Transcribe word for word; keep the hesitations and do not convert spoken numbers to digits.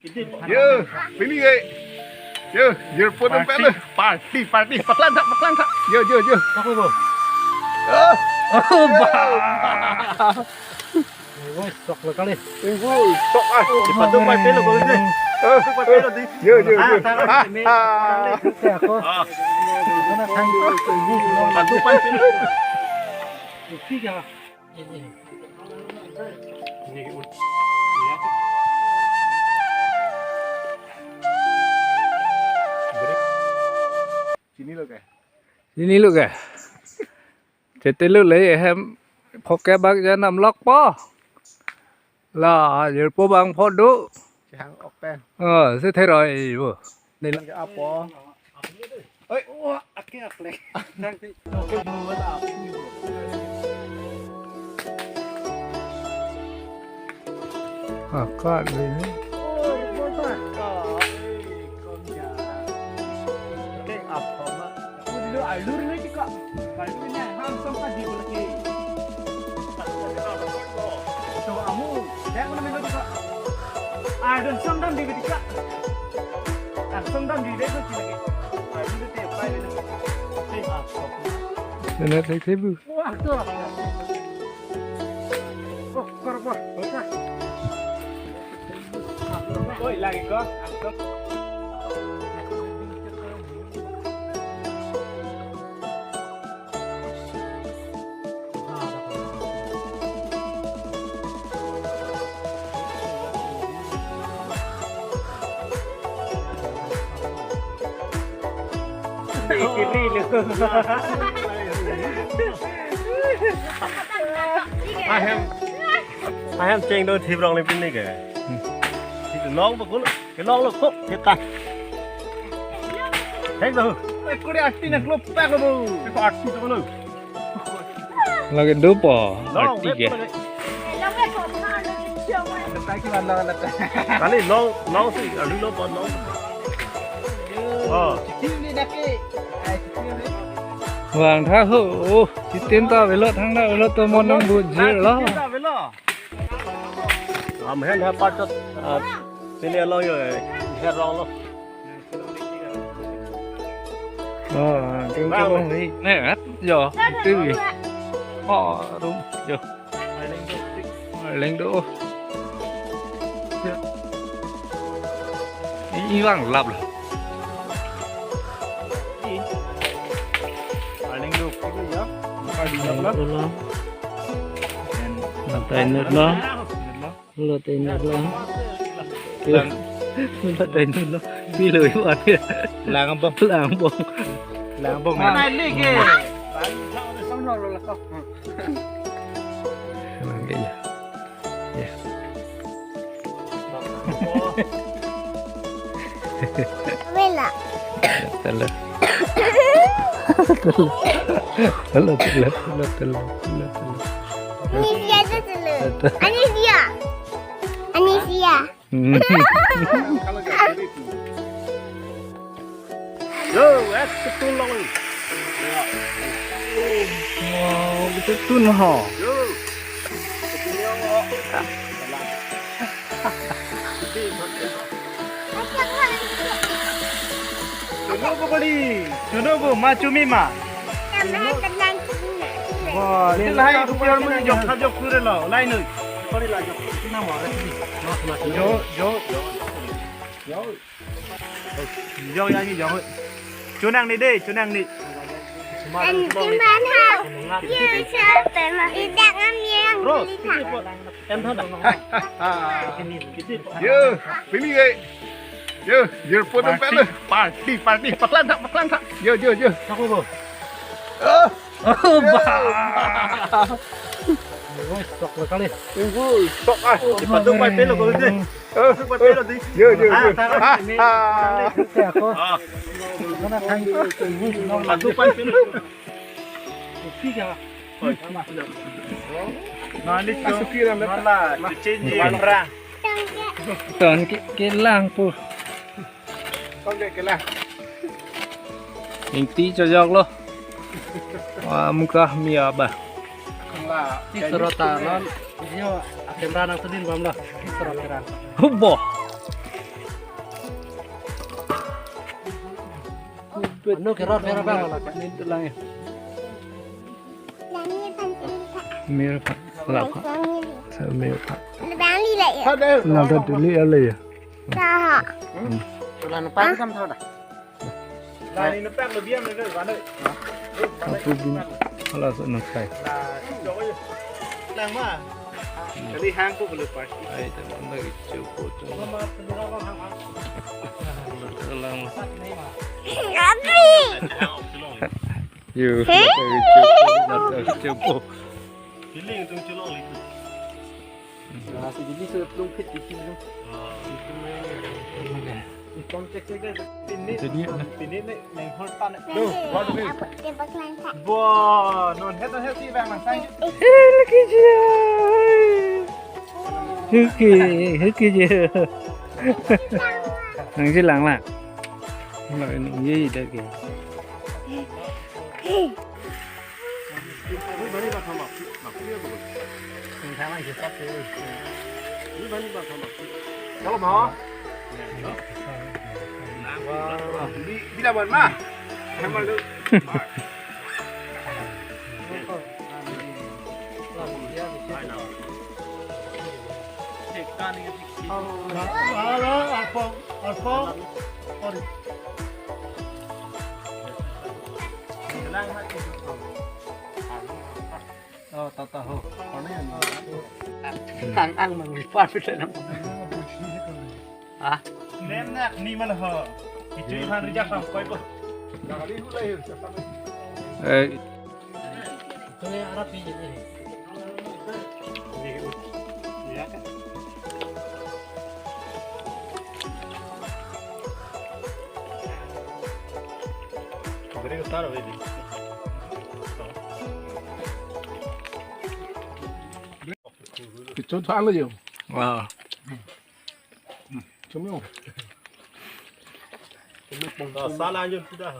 Yo, pini ke. Yo, jirpo nang pele. Party, party, party. Paklang tha, paklang tha. Yo, yo, yo. Apa, Bo? Ah. Oh, bah. Woi, sok lo kali. Woi, sok ah. Di patu pai pelo ko ni. Eh, pai pelo di. Yo, yo, yo. Ah, tara, ah, ini. Ah. Saya aku. Ah. Mana tang? Patu pai pelo. Tiga. Chinilo ke? Chinilo ke? Chetelo le hem phoke bak ja nam lok po. La, jirpo bang pho do. Chehang ok pen. Oh, si theroi bo. Nang ke apo. Oi, wah, ake aklek. Nang ti. Akat le. Oh, reporter. Keng apo ma. Ulo alur ni chika. Alur ni ham som ka di boleh. So amu, dia mana melo chika. Ah, dan som dam di chika. Ah, som dam di deh tu chika. Ah, itu dia pai dia. Tengok apo. Mana tengok bu. Wah, tu. Oh, korban. Oi, lagi ko. Ahem, ahem cheng do thip rong le pin ni ke. Thip long ba kul, ke long lo kok thip ta. Hek do. Ekuri asti na klop pa ko bo. Ko asti to lo. Lagi dupo, arti ke. Kali long, long si, alu long pa long. Oh. Vang tha ho, oh, chitin ta velo, thang ta velo, to mon nang bu jir lo. Am hen ha patot, ah, sini lo yo, eh, her rong lo. Oh, tung tung ri. Ne, at, yo, tu ri. Oh, rum, yo. Leng do. Yo. I, i vang lap lo. Leng do, ya. Leng do lo. Nang tai nut lo. Lo te nut lo. Lo te nut lo. Pilo iwan ya. Lang bong. Lang bong. Lang bong. Nai lege. Lang ke ya. Ya. Wela. Telo. Telo. Telo, telo, telo, telo, telo, telo. Anisia itu telo. Anisia. Anisia. Hmm. Yo, eh, betul lo. Wow, betul tuh ho. Yo. Chuno bo bali, chuno bo ma chumi ma. Wah, ini lahai ko pior mun jok thap jok pura lo, lai nu. Kori la jok. Sina mo re. Jo, jo, jo. Jo. Jo ya ni jo. Chunang ni deh, chunang ni. An kiman ha. Ye sa pe ma. Idak am ye ang. Bro, beli ha. Em thon. Yo, pini ke. Yo, jirpo nang pele. Party, party. Paklang tha, paklang tha. Yo, yo, yo. Sako bo. Ah. Oh, bah. Woi, sok lo kali. Tunggu, sok ah. Di patu pai pelo ko ni. Oh, patu pai pelo di. Yo, yo, yo. Ah, tara ini. Ah. Saya ko. Ah. Mana thang. Patu pai pelo. Tiga. Malik masuki ram mala, change. Ton ke, kelang po. Ton ke, kelang. Ingti chojok lo. Wah, muka mia ba. Lah, ini serota non. Yo, akem ranang sedin bam lo. Ini serota rang. Hubo. Ano ke rot mera bang la. Mir pa, la pa. Sa mir pa. Bang li la ya. Na ta tuli ale ya. Ta ha. Tulan pa kam thau da. Apu bin hala sa nang kai. Lang ma. Kali hang ko bulu pa. Ai ta nang ichu ko chung. Lang ma. Abi. Yo, mata hijau po, mata hijau po. Piling tung chelong liku. Ah, si Didi sudah pelung pit di sini tu. Ah. Ikan cek cek deh. Ini, itu dia, nah. Ini nih, yang hol tan. Tuh, waduh, nih. Apa dia pakai langkah? Wah, non head, non head sih, Bang, langsung. Eh, lagi dia. Oke, oke dia. Nang silang lah. Nang ini, iya, iya, oke. Kalau mau. Bila buat mah. Sama lu. Hala, arpong, arpong. Sorry. Oh, tata ho. Kang ang mang lipat pita nam. Ah. Nem nak ni mana ho. Itu han rijak sam koi bo. Eh. Kichun thang lo yo. Wow. Chum yo. Sala yun sudah.